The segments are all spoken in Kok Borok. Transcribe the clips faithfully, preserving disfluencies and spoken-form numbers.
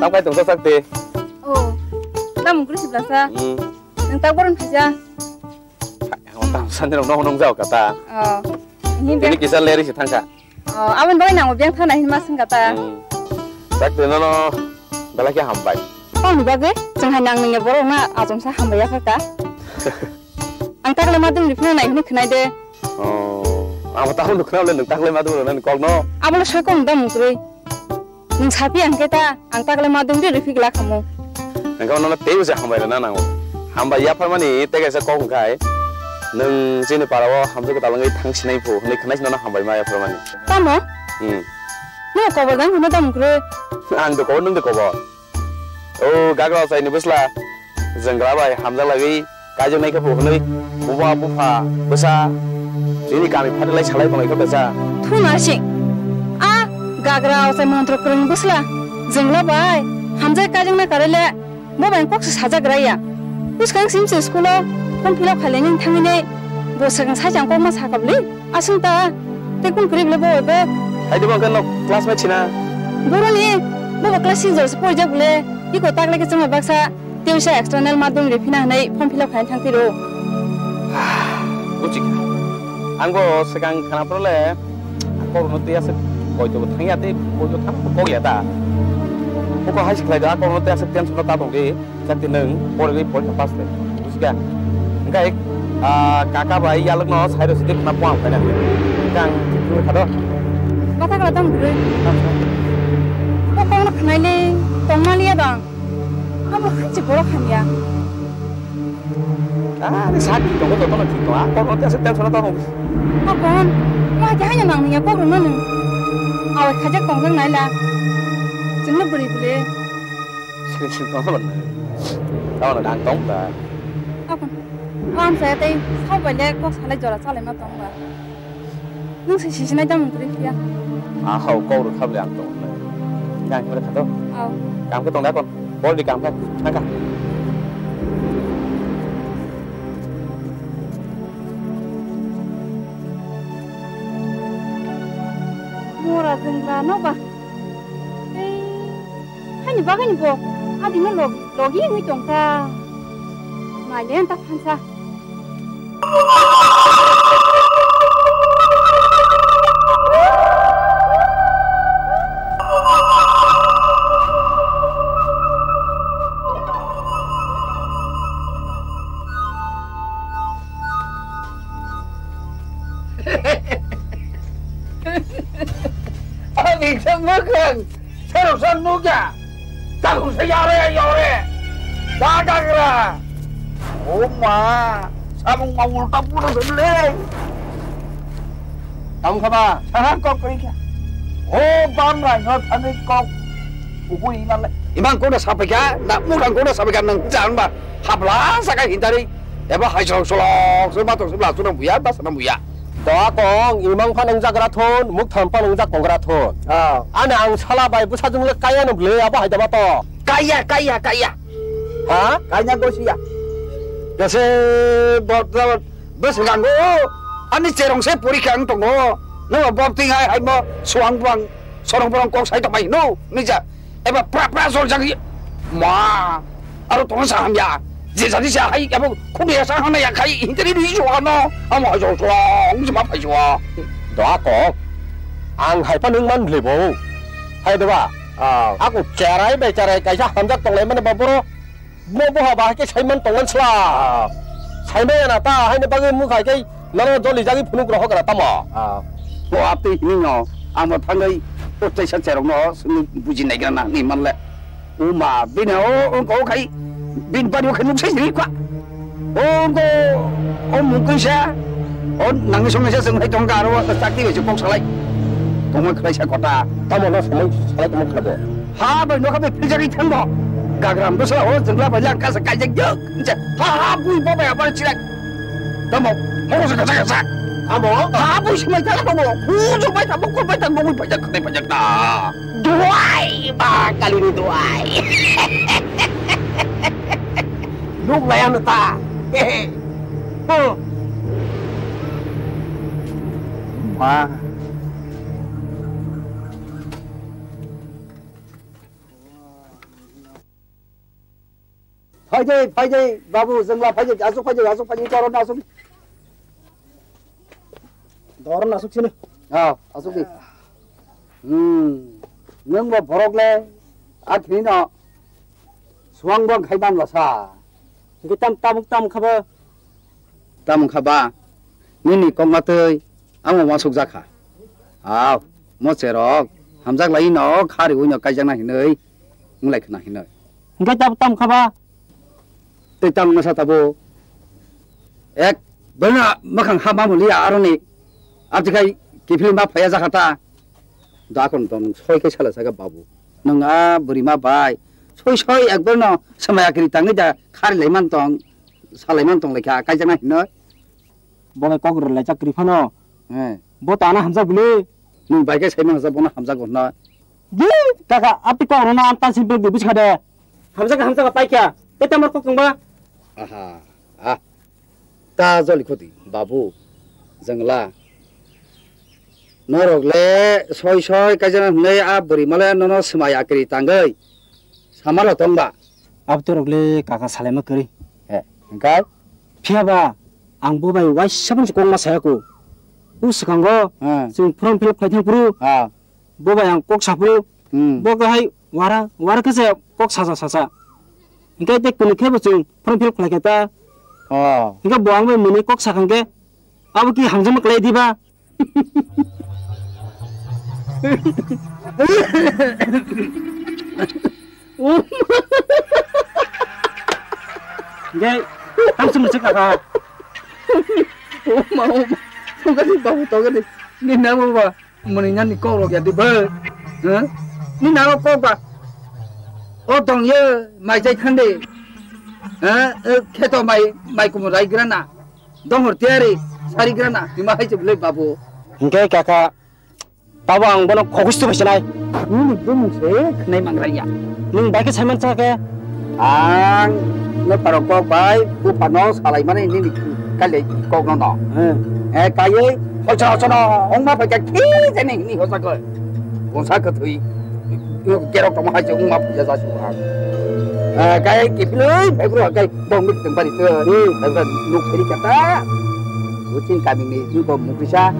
Ang pai tongsa sak de. Oh. Tamo guri si blasa. Hmm. Nang tak boron phisa. Ang tamo sani rok no nong jao kata. Oh. Ini Ini kisa leri si thangka. Oh, aboni bagwi nang biyang thana hinma sing kata. Hmm. Sak de no no. Belai khe hambai. Tamni bagwi chwng hai nang nungya borok na achomsa hambai ya kha ka. Ang tak le ma dum ri phina nai hwnwi khwnai de. Oh, ang bo tak le khwnai le nwng tak le ma dum rwnani kok no. Abo le soi kong da mung kwrwi. Nwng sapi ang khe ta, ang tak le ma dum ri ri phik la khamu. Ang khe nono tei se hambai rwna nango. Hambai ya pharmani tei kaisa kok hwn khai. Nwng chini para o hamjwk kwtal wngwi thang sinai phu hwnwi khwnai sino hambai ma ya pharmani. Tamo? Hmm. Nwng kobor jang hwnwi da mung kwrwi. Ang do kobor nwng do kobor. O gagra ochaini bwsla jwngla bai hamjak lagwi kaijaknai khe bo hwnwi buma bupha bwsa nini kami phatilai salai tonglai khe besa. Thuna sing. A gagra ochai montro kwrwng bwsla jwngla bai hamjak kaijaknai karwi le bo bai kok se sajak raya. Bwskang sim se school o form fill up khailai nini thangwi nei bo swkang sai chang kok ma sakabli. Aswng ta, tei kun kwrwi bwle bo bai bo? Hai de bo khe nok classmate sina. Boroni, bo bo class six jora se porijak bwle. Iko tak le khe chwng bai baksa tuition external madhyamik ri phina hwnwi form fill up khaina thang tiro. Buchikha. Ang bo swkang khana phuru le, ang kok rwno tei aswk koi to thangya tei koi to thang kok ya ta. Bo ko hai se khlai do, ang kok rwno tei aswk tension no ta tong di. Sakti nwng porigwi porikha pass le. Bujiga. Hingkhe, ah, kaka bai yalwkno side o sidi khna buang phaina. Hingkhe ang thwngwi kha do. Kotha kala tong gurui. Tamsa. Bo kokno khnai le tongma liya bang. Abo hai se borok hamya. Ah, ni sakti tongo, jotono thik tongo. Ah, kokno tei aswk tension o tongo. Hakon, ma khe haino nang ya kok rwno nwng. Awai khajak tongjak nai la. Chwngno bwrwi bwle. Sini sini tong sabar na. Tamo na ang tong ta. Abon. Ang saya tei sabo le kok salai jora chalai ma tong ba. Nung se sisi nai tamo kri khia. Ah, hau kok ru khable ang tong na. Yang kore khato. Au. Kam ke tong da kon. Bol di kam ka. Thangka. Mora jengla no ba. Ei, hani bagani bo adino log-, logi wngwi tong ta. Mailen ta phansa. Ani se mwkhang, serok sa nukya, takung se yare yare, dadagra. O ma, samung ma ulta pura se le. Tamo kha ba? Saha kok kori kha. O bam rai no thani kok. Ubu iman le. Iman kok na sapai kha, na murang kok na sapai kha nang jan ba. Habla saka hintari. Eba hai solok solok se batok se bla suna buya ba sana buya. Doa kong imang pha nang jagra thon, muk tham pha nang jak kongra thon. Ah. Ana ang sala bai bwsa jung le kaya no ble abo hai da ba to. Kaya, kaya, kaya. Ha? Kanya gosia. Jase bot bot bwswkango ani cherong se porikha ang tongo. Nang bob ting hai hai mo suang buang sorong borong kok sai tongmai hino nija eba pra pra jol jagwi ma aro tong sa hamya je jani sa hai ebo khudi sa hana ya khai hinteri dui jo ano amo jo so ang jima phai jo. Doa kok ang hai pa nung man bwle bo hai da ba. Ah. Aku cherai bai cherai kaisa hamjak tonglai mani ba boro. Bo boha ba hai khe saiman tongmani sla. Ah. Saimaya na ta haino bagwi mukha khe nono joli jagwi phunuk rohok na tamo. Ah. Bo aptwi hini no ang bo thangwi o teisa cherok no swngwi buji naigra na hwnwi manle. O ma bini o o khai bini bari o khai nuk sai jiri kwa. O ko o mung kaisa o nangni song kaisa chwng hai tongka aro chakti bai se kok salai. Tongma khlai sa kota. Tamo no samung salai tongma khabo. Ha bai nokha bai philjagai thangbo. Gagram bwsla o jwngla bai lang kasa kaijak jok. Nche ha ha bui bo bai abar chirak. Tamo moro se kasa kasa. Amo ha bui se mai thang tamo. Hu jo bai thang ko bai thang bui bai jak khai bai jak ta. Duai ba kali ni duai. Nuk layang ta. Hehe. Hmm. Ma. Phaidi, phaidi, babu, jengla phaidi, asuk phaidi, asuk phaidi, doron asuk. Doron asuk sini. Ah, asuk di. Hmm. Nwng bo borok le, a khini no, suang bo khai mam lasa. Hingke tam, tabuk tam khaba. Tam khaba. Nini kok matwi, amo wansuk jakha. Aw, mo cherok, hamjak lai no, khari ui no, kaijak na hinoi, wng lai khna hinoi. Hingke tabuk tam khaba. Tei tamo masa tabo. Ek bana makhang ha mamu liya aroni. Abjikai kiphilma phaya jakha ta. Dakon tong soi kai sala saka babu. Nang a bwrwi ma bai. Soi soi ek bana samaya kiri tangwi da khari lai man tong. Salai man tong lai kha kaijak na hino. Bo bai kok rwlai chak kwrwi phano. Eh. Bo ta ano hamjak bwle. Nwng bai khe sai mangsa bono hamjak bo hwnna. Di, kaka, ati kok rwna ang tansi bwrwi bwswk de. Hamjak hamjak pai kha. Tei tamar kok tongba. Aha. Ah. Ta joli khoti, babu. Jengla. Norok le soi soi kaijana hwnwi a bwrwi male nono swmai akri tangwi. Samalo tongba. Abtorok le kaka salaima kwrwi. He, hingkai? Phiya ba, ang bo bai waisa phano se kok ma saya ko. O swkango, Hmm. chwng form fill up khai thang phuru, Ah. bo bai ang kok sa phuru, Hmm. bo khe hai wara, wara khe se kok sasa sasa. Hingke tei kunu khe bo chwng form fill up khlai khe ta. Oh. Hingke bo ang bai mwnwi kok sa khan khe, abo ki hamjakma klai diba? Hingke, tang sung se kaka. Oma, oma. Togani, babu, togani. Ni na, babu. Muni nani kok rok ya di bai. Ha? Ni na kok ba. O dong ye, mai jai thang de. Ha? E, kheto mai, mai kumu rai grana. Donghor tiyari, sari grana. Ni ma hai chum le babu. Hingke kaka, tabo ang bono khogis tu bai sanai. Nini bumung se khnai mangraiya. Nung bai khe saiman cha khe? Ang no pharo kok bai, buphano salaimani nini kale kok no no. Hmm. Eh, kaiye, hocha hocha no, ongma bai khe jeni hini hocha khe. Bongsa khe thui. Gerok tongma hai se ongma puja ja su ang. Eh, kaiye kiphiloi, phai bro, kai bong mit teng bari tho. Hmm. Phai bro, nuk phiri kata. Uchin kami ni, nuk bong nuk bisa.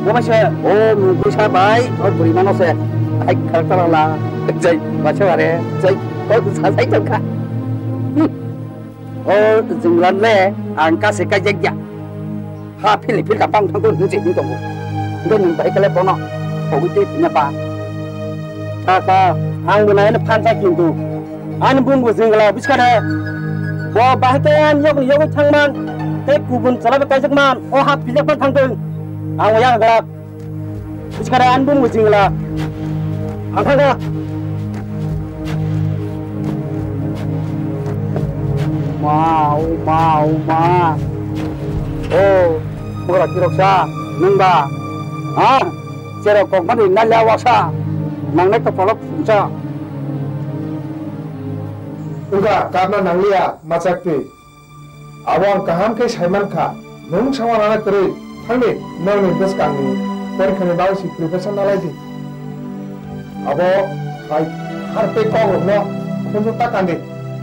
Bo masa, oh, nuk bisa bai, oh, buri mano se. Hai, kal kal la. Jai, bacha bare, jai, kok sa sai tongkha. Hmm. O jwnglan le ang kase kaijak ya. Ha phili phil ka bang thang ko nung se nung tongo. Nde nung bai kale bono. Ko wi te nya pa. Kaka, ang bo nai phan sa kintu. Ani bumbu jwngla buskade. Bo bahai khe ani yokni yogwi thangman. Tei kubun chwlaibo kaijak man. O ha phijak man thangtong. Ang ya glak. Buskara an bumbu jingla. Ang thangkha. Ma, o ma, o ma. O, bugra kiroksa, nwng ba? Ha? Cherok kokmani nalya wasa. Nangnai to polok phungsa. Wngkha, kapna nangliya, machak twi. Abo ang kaham khe sai man kha. Nwng sama nana kwrwi thangdi, nokni bwskangni porikhani bagwi se preparation nalai di. Abo hai har tei kok rokno khunju ta kandi.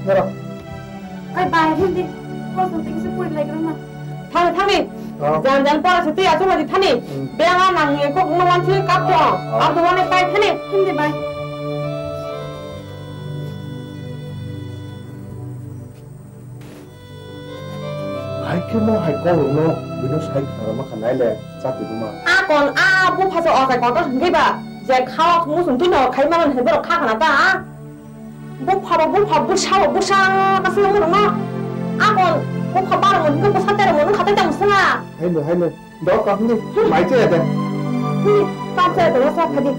Norok. Ai bai hindi. Kosong tengse pori lai grama. Thangdi, thangdi. Oh. Jan jan pora se twi achuk lagi thani. Hmm. Beng a nang kok no wan se kap to. Oh, oh. Ang to wane pai thani. Hindi bai. Hai khe mo hai kok rokno bino sai khna rwma kha nai le chati buma. A kon a bupha se o kai kotor hwnkhe ba je khawa thungmo song twi no khai mano hwnwi borok kha khna ta. Bupha bo bupha bwsa bo bwsa ka se mo rwma. A kon bupha bar mo hwnkhe bwsa tero mo wngkha tei tamo swnga. Hai no hai no dok ka hwnwi mai che ya de. Hwnwi pa che ya de sa phadi.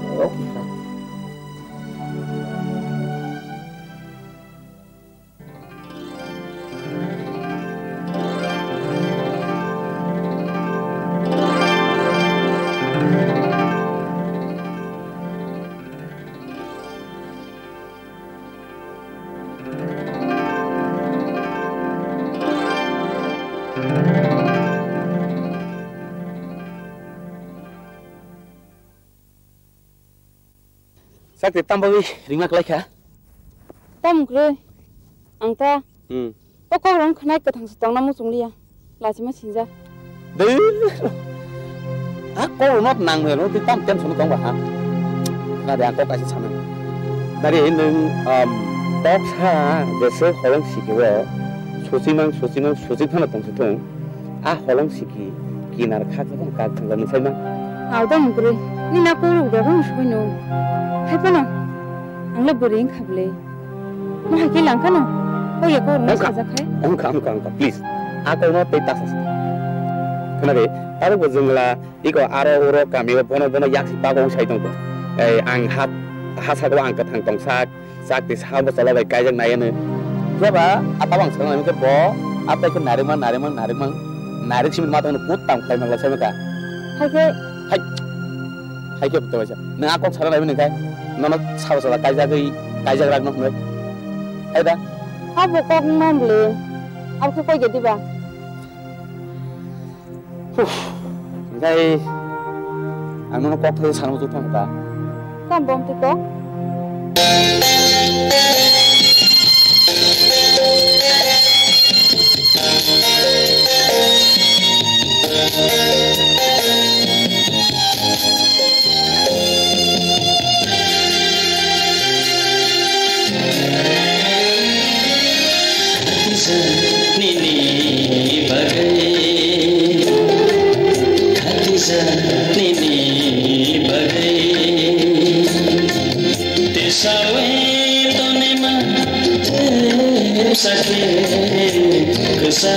Chakri tam bagwi ringma kwlai kha? Tam kwrwi. Ang ta Hmm. O kok rong khnai kwthang se tongna muchung liya. Lachima sinja. Dei. A kok rong not nang melo tei tam tension tong ba ha. Khna de ang kok kaisa sana. Nari nung, um, kok sa jese holong siki o. Suchimang, suchimang, suchik phano tong se thung. A holong siki kinar khak khak thang mung sai ma. Au dong bwrwi. Ni na kok rok de rong sui no. Hai phano. Ang le bwrwi wng kha bwle. Mo hai khe lang khano. Kok ya kok rok no Wngkha. Sajak khai. Wngkha, wngkha, wngkha, please. A kok no tei ta sa. Khna de, aro bo jwngla, iko aro oro kami o bono, bono yak si pa kok sai tong kho. Ei, ang ha, ha sa ko ang kwthang tong sak, sak ti sa bo chala bai kaijak nai ano. Khe ba, a ta bang sa nai khe bo, a ta khe narik man, narik man, narik man, narik simi ma tong kut tam khai man la sai ma ka. Hai khe. Hai. Hai khe bwtwi waisa. Nwng a kok sana naiwi nungkha. Nono sabo sala kaijagwi, kaijak rak no hwnwi. Hai da? Abo kok wngma bwle. Abo khe koi gedi ba? Huh. Hingkhai ang nono kok thai sana muchuk thang kha. Kam bom twi kok? Nini bagwi, Khadija, nini bagwi. Tisawi tonima tepsa khe kwsa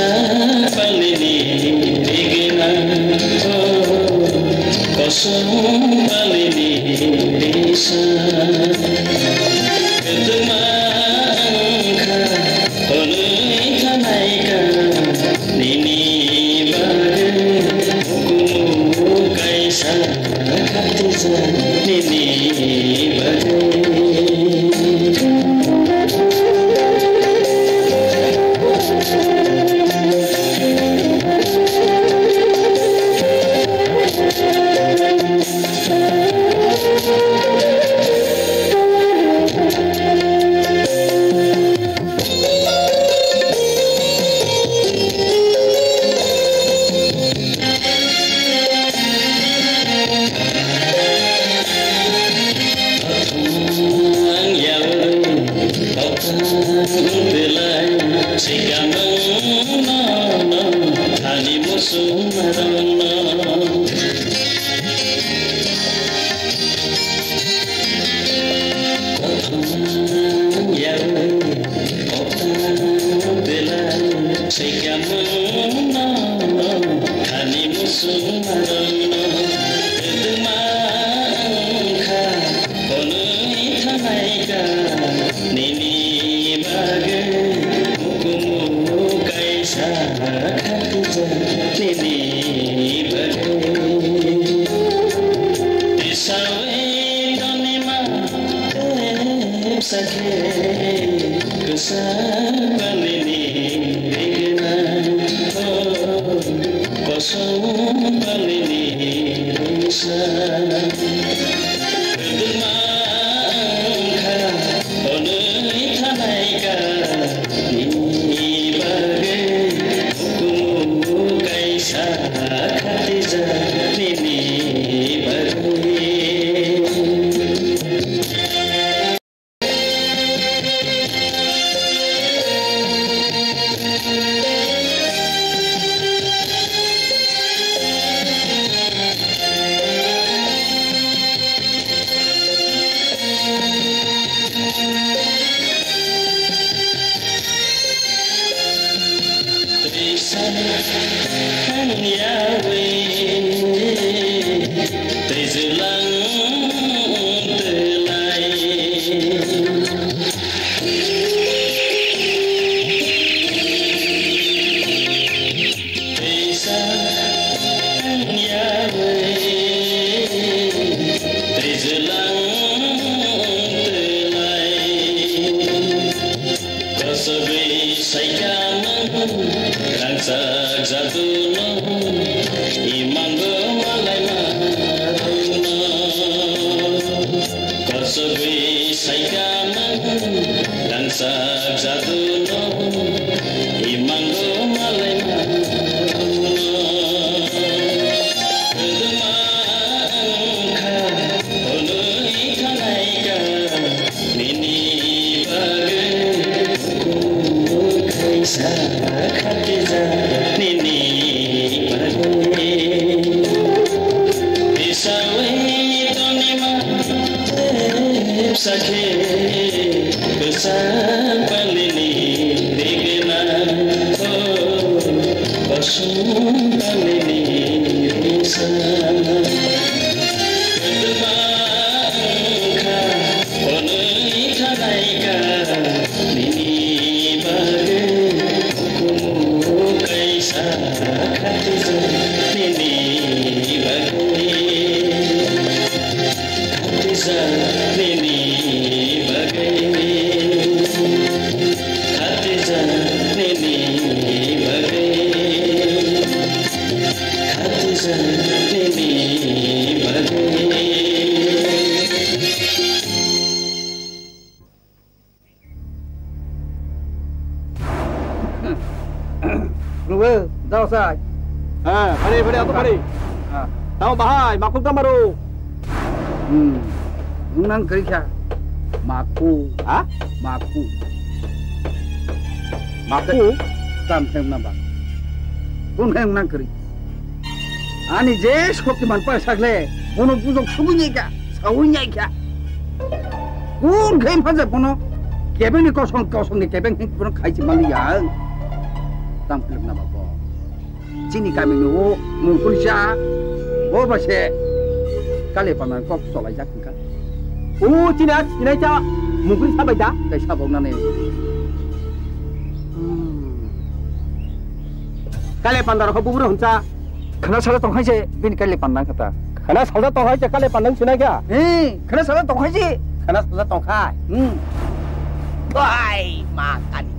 palini rigna o kosong palini risa. Kwtwma wngkha hwnwi thanai ka nini bagwi hukumu kaisa. Khati ja nini bagwi. Nini bagwi hukumu kaisa khatijak nini bagwi. Tisawi tonima tepsa khe kwsa palini rigna, oh, kosong palini risa. Kwdwma wngkha hwnwi thanai ka nini bagwi hukumu kaisa khatijak nini bagwi. Twisa hangyawi twijlang twlai. Twisa hangyawi twijlang twlai. Kosogwi saikha nwng rangchak jadu no, imango malaima rwngno. Kosogwi saikha nwng rangchak jadu no, Sakhe kwchak balini rigna, o kosong balini risa. Kwdwma wngkha hwnwi thanaikha nini bagwi kumu kaisa khatijak nini bagwi. Khatijak nini bagwi, khatijak nini bagwi, khatijak nini bagwi. Rubo, dao sai. Ha, bari, bari, aku bari. Ha. Tamo bahai, makuk tamo ro. Hmm. Nang kari kha. Maku. Ha? Maku. Maku? Tam hem na ba. Kun hem nang kari. Ani je shoktiman paisakle, bono bujok subui nai kha, saui nai kha. Kun khe phaja bono kebengni kosong, kosongni kebeng hin bono khaisi mani ya. Tang philip na ba bo. Chini kami ni o mungkulsa, bo ba se kale pana kok solai jak. O chini a sinai cha mungkri sabai da. Tei sabok nani. Hmm. Kale pandar kho bubur huncha. Khana sala tongkhai se bini kale pandang khata. Khana sala tongkhai se kale pandang sinai kha. He, khana sala tongkhai se. Khana sala tongkhai. Hmm. Bai ma kani.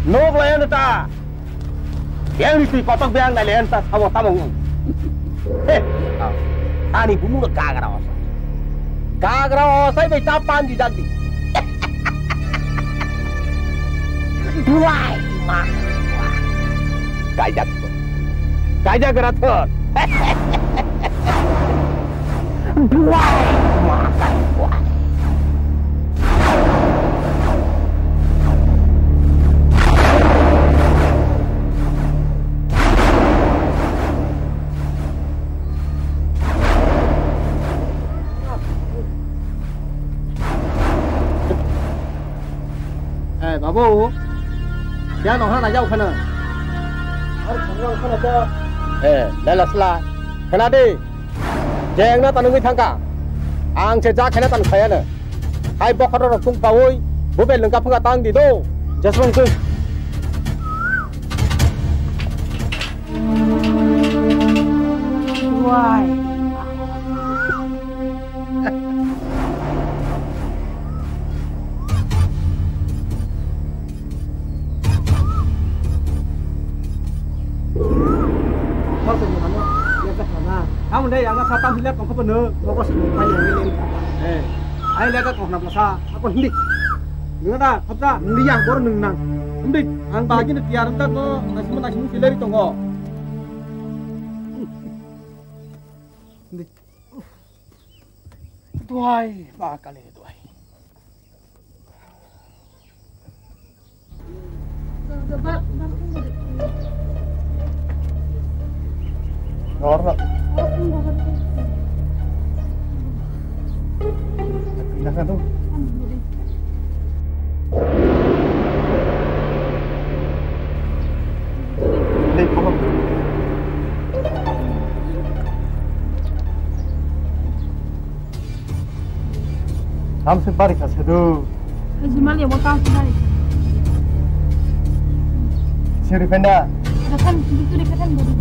Nok layan ta. Yang ni twi kotok beng nai len ta sabo tamo. He. Ani bumu gagra osa. Gagra osa bai ta pan di dak di. Duai ma. Kaijak. Kaijak rathon. Duai ma. Eh, babu, ya nong hana jau khana. Eh, lela sla, khana de. Jengna tanungwi thangkha. Ang se ja khena tan khayana. Hai bokhorok rok thung paui, bubel nungka phunga tang di do. Jaswang tu. Wai. Tamoni yaga sa tam hila tongkha bono nogo sini pai yang ini. Eh, ai lega kok na basa, aku hindi. Nuna da, khobda, hindi yang bor nung nang. Hindi, ang bagi ni tiar tak no, nasi mo nasi mo sileri tonggo. Hindi. Duai, ba kali duai. Pindah ka tu. Ni, apa? Hamsi bari ka sedu. Haji mali mo kam sari. Siri penda. Katan itu ni katan beri.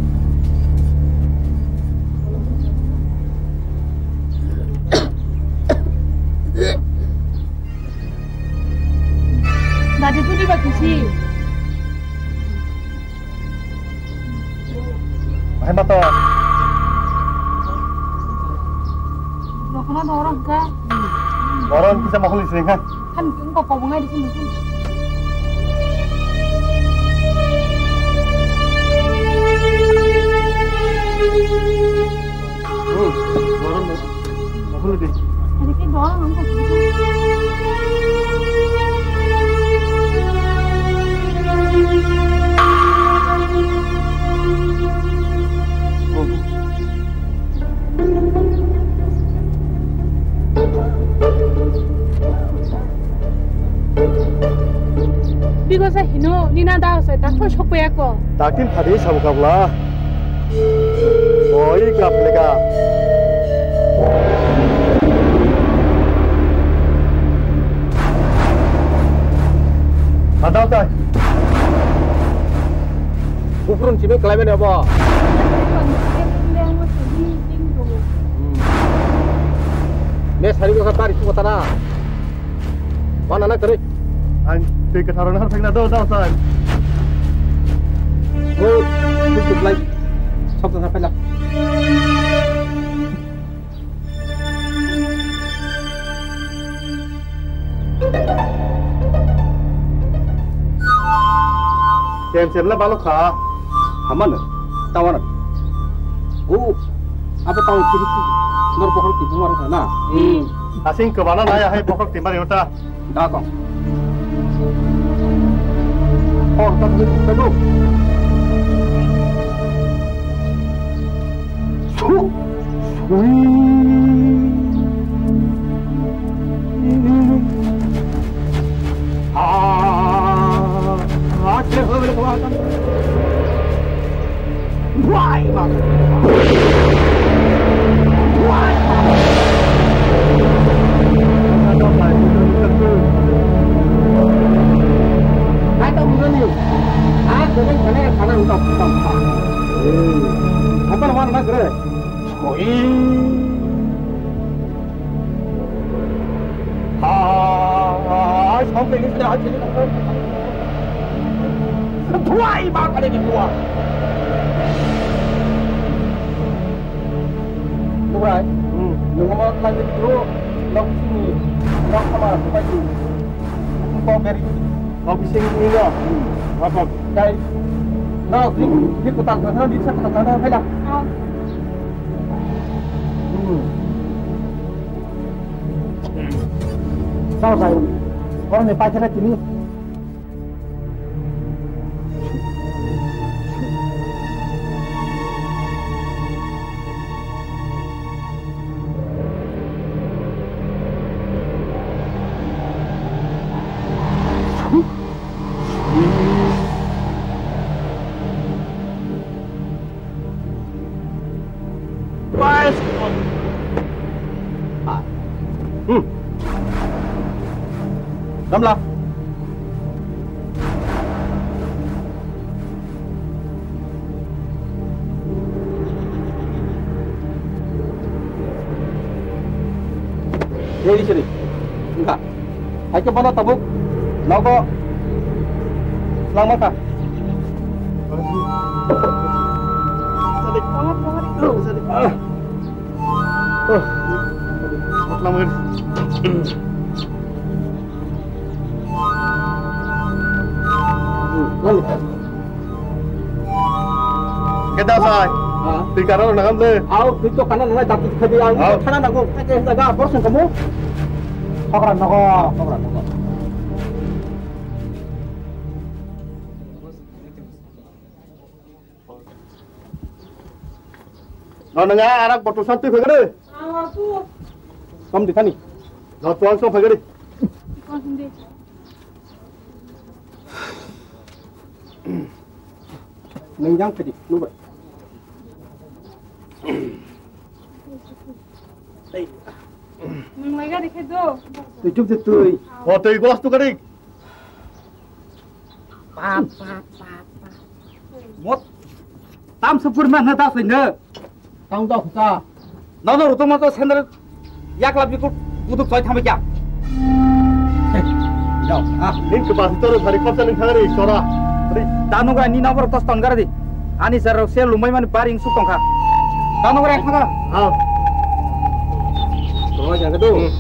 Dadi tu di bakisi. Hai mato. Rokna dorong ka. Dorong kisa mahuli sing ha. Kan kung ko kobong ai dikun dikun. Hmm, dorong. Mahuli di. Hari ke dorong ang ko. Igo sa hino, nina da sa, ta thoi sok paya ko. Taktin phadi sabu kabla. Oi, kap lega. Hadau tai. Bukrun chibe klaibe ne bo. Ne sari ko sa tari ko tana. Mana na kare? Ang tei katharo na thangna do, do, sai. Oh, kut kut lai. Sok ta pela. Sem sem la balok kha. Hamano, tawana. Oh, apa tahu kiri kiri. Nor bohol tipu mar na. Hmm. Asing kebana naya hai bohol timbar yota. Datang. Oh, tak, tak, tak. Su. Sui. Ah, ah, Why, mother? Why, mother? Hai tong mani. Ah, kau kan kana kana utak utak. Apa nama nak kere? Soi. Ah, ah, ah, sampai ni sudah hati ni. Tuai, mak ada di luar. Tuai. Hmm. Nunggu mau lagi dulu. Nok sini. Nok sama, tuai tu. Kau beri. Kau bising ini dah. Apa? Dai. Nok di, di kota sana, di sana sana, hai dah. Sao sai, korang ni paithakha tini. Hmm. Gamla. Ready, ready. Enggak. Hai ke bono tabuk. Nogo. Selamat ka. Kita sai. Tui kana nang de. Au, tui to kana nang, tapi khadi ang kana nang ko. Jaga bor sung kamu. Khokra nogo, khokra nogo. No nang arak botol satu phegade. Kom di kani. No tuang so phegade. Nang jang phedi, nubar. Nang lega dekhe do. Tui chup de tui. O tui gos tu kari. Pat, pat, pat, pat. Mot. Tam supur man na ta sing na. Tang da khuta. Nono rutung ma to sendal yak lap bikut buduk choi thambai kya. Yo, ah, nin ke pasi toro sari khorsa nin thangari sora. Ri. Danu ga ni number tos ton gara di. Ani sar se lumai mani baring suk tongkha. Danu ga ek thaga. Ah. Toro jaga do. Hmm.